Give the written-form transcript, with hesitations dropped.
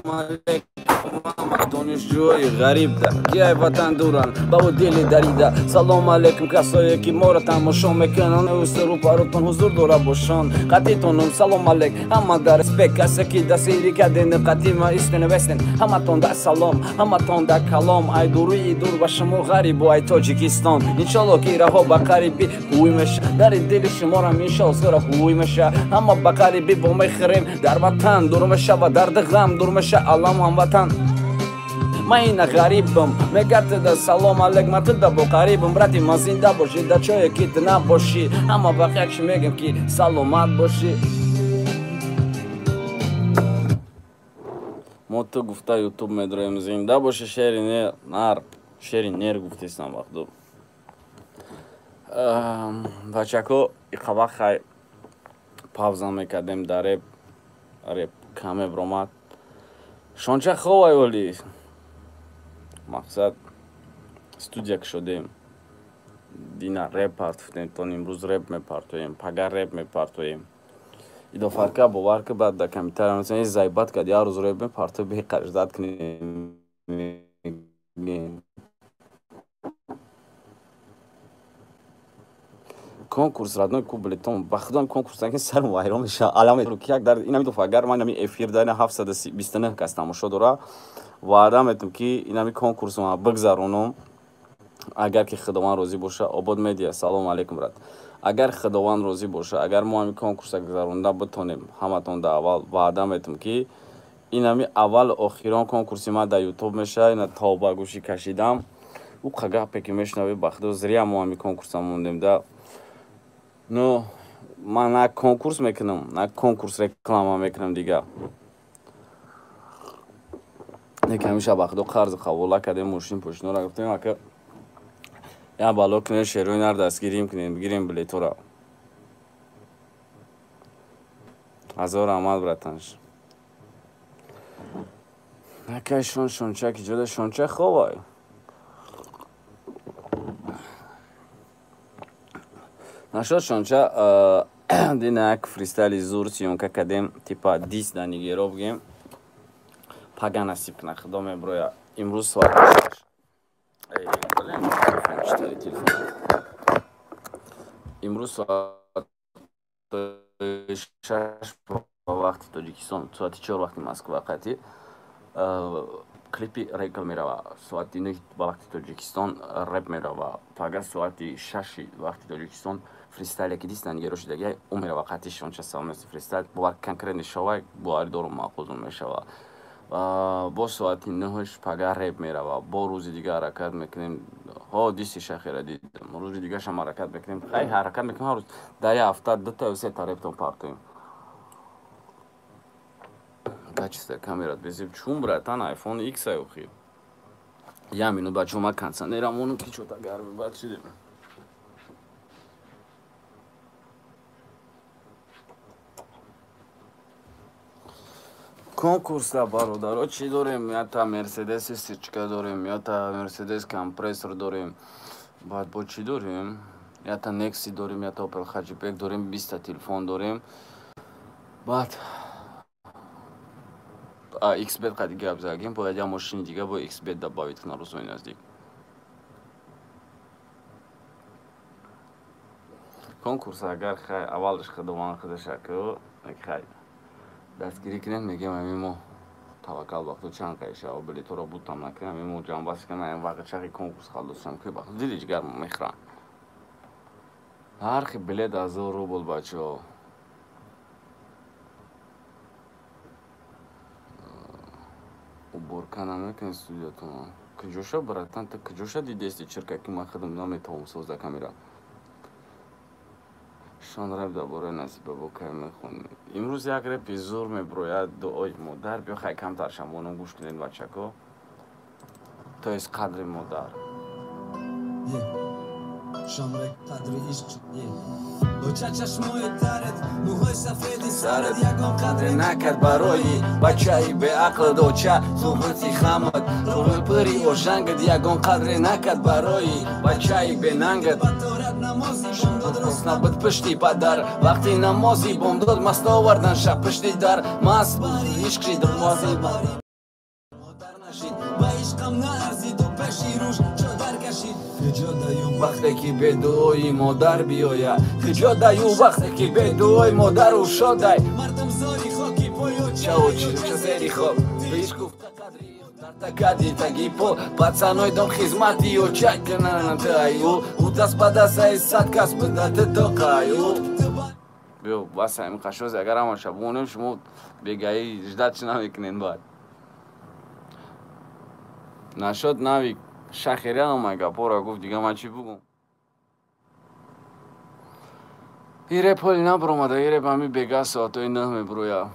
Алейкум, донишҷӯи ғариб ки ай ватан дуранд, ба ӯ дили дарида. Салом алейкум, касое ки моро тамошо мекунанд, рӯпарутон ҳузур дора бошон қатитонум. Салом алейк ҳама дар респект, касе ки дастгирӣ карден қатима истен вестен, ҳаматон да салом, ҳаматон да калом. Ай дуруи дур ба шумо ғарибу ай Тоҷикистон. Иншолло ки раҳо ба қарибӣ ҳуй меша, дари дили шуморам иншолло скоро ҳуй меша. Ҳама ба қарибӣ бо мехӯрем дар ватан, дур мешава дарди ғам, дур меша алам ҳамватан. Ман ина ғарибам, мегатда салом алейк, ман туда бо қарибам. Брати ман, зинда бошӣ дар ҷое ки ту набошӣ. Ҳама вақт як чӣ мегӯем ки саломат бошӣ. Мо ту гуфта ютуб медроем, зинда бошӣ, шери нар, шери нер гуфтесам вақту. Бачако, иқавақ хай павза мекардем дар реп, реп каме бромад. Шонча ховай оли. Мақсад студия кушодем. Дина реп партофтем, то имрӯз реп мепартоем, пага реп мепартоем. Идофарка бовар ки баъд дар комментария мезанед, зайбат кард, як рӯз реп мепартоем, беқарждат кунем. Конкурс родной кублетон, ба худам конкурс накин сарм вайрон мешавад. Алам ки як дар инами дофа, агар ман инами эфир дар 729 кас тамошо дора, ваъда метам ки инами конкурсро ман бигзаронам, агар ки Худованд розӣ боша. Обод медиа, салом алейкум, брат. Агар Худованд розӣ боша, агар мо ҳами конкурса гузаронда битонем, ҳаматон дар аввал ваъда метам ки инами аввал охирон конкурси ман дар ютуб мешавад. Ина тавба гӯшӣ кашидам, ӯ қагапе ки мешунавӣ, ба худо зря мо ҳами конкурса мондем да. Ну, ман на конкурс мекунам, на конкурс реклама мекунам дига. Неки ҳамеша ба худо қарз қабула кардем, мошин пошинора гуфтем, ака як бало кунем, шерои нар дастгирим кунем, бигирем билетора. Ҳазор раҳмат, братанш. Акай шон шонча ки ҷода шонча ховай. Нашод шонча, дина як фристайли зур съёмка кардем, типа дис да нигеро бигем. Пага насиб кунад, худо меброя. Имрӯз соати 6. Эй, блин, читали телефон. Имрӯз соати 6 ба вақти Тоҷикистон, соати 4 вақти Москва қатӣ клипи рекл мерава, соати 9 ба вақти Тоҷикистон реп мерава, пага соати 6 вақти Тоҷикистон фристайле ки дис нангеро шудагиай, ӯ мерава қатӣ шонча совместный фристайл. Бовар конкретно шавай, боварӣ дорум маъқултон мешава. Бо соати 9 пага реп мерава, бо рӯзи дига ҳаракат мекунем. Ҳо, диси шахера дидам, рӯзи дигашам ҳаракат мекунем. Хай ҳаракат мекунем ҳар рӯз, дар як ҳафта дута ё сета рептон партоем. Качество камерат безеб чун, братан, iPhone X ай охи. Я минут, бачо, ма кондиционерам ону ки чота гарми бад шудем. Конкурса, бародаро, чӣ дорем? Ята Мерседес сечка дорем, ята Мерседес компрессор дорем. Баъд бо чӣ дорем? Ята Nexi дорем, ята Opel Hatchback дорем, 20 телефон дорем. Баъд XBet қади гап задем, бояд як мошини дига бо XBet добавить кунам рӯзҳои наздик. Конкурс агар хай аввалаш Худованд худаша ку, хай дастгирӣ кунем, мегем ҳамин мо таваккал ба худо чанд қайшава билеторо бутам накунем, ҳамин мо ҷамъбаст кунем, ҳамин вақт чақи конкурс халосам ку, ба худо дили ҷигар мо мехӯрам. Нархи билет 1000 рубл, бачаҳо. Уборка намекунед студиятон. Куҷоша, братан, ту куҷоша дидести чирка ки ман худам наметавонам созда камера? Шон реп дар бораи Насиба Бокай мехонем. Имрӯз як репи зур меброяд, дуои модар. Биё хай камтар шамонам гӯш кунед, бачако. То есть қадри модар. Шамре қадри ишқ. Оча чашмои тарет, мӯҳои сафеди сарат, ягон қадре накард барои бачаи беақл. Доча суҳбати хамат, рӯи пири ожангат, ягон қадре накард барои бачаи бенангат. Намози набуд пушти падар, вақти намози бомдод маст овардан шаб пушти дар, маст ишқ шидам. Ҳам наарзиду пеши рӯш чодар кашид. Куҷо даю вақте ки бедуои модар биёяд? Куҷо даю вақте ки бедуои модару шодай? Мардум зори хоки пою. Чао ча зери хоб беиш гуфта қадри такади таги по пацаной дом хизмати ё чаканантаю у даст ба дастаи сад кас бидати тоқаю. Биё, бас, ҳамин қашоз агар ҳамаша бумонем, шумо бегаи ждать чи намекунен. Баъд нашод нави шахери ҳама гапора гуфт. Дига ман чӣ бугум? И реп ҳоли набуромада, и реп ҳами бега соатҳои 9 мебуроя.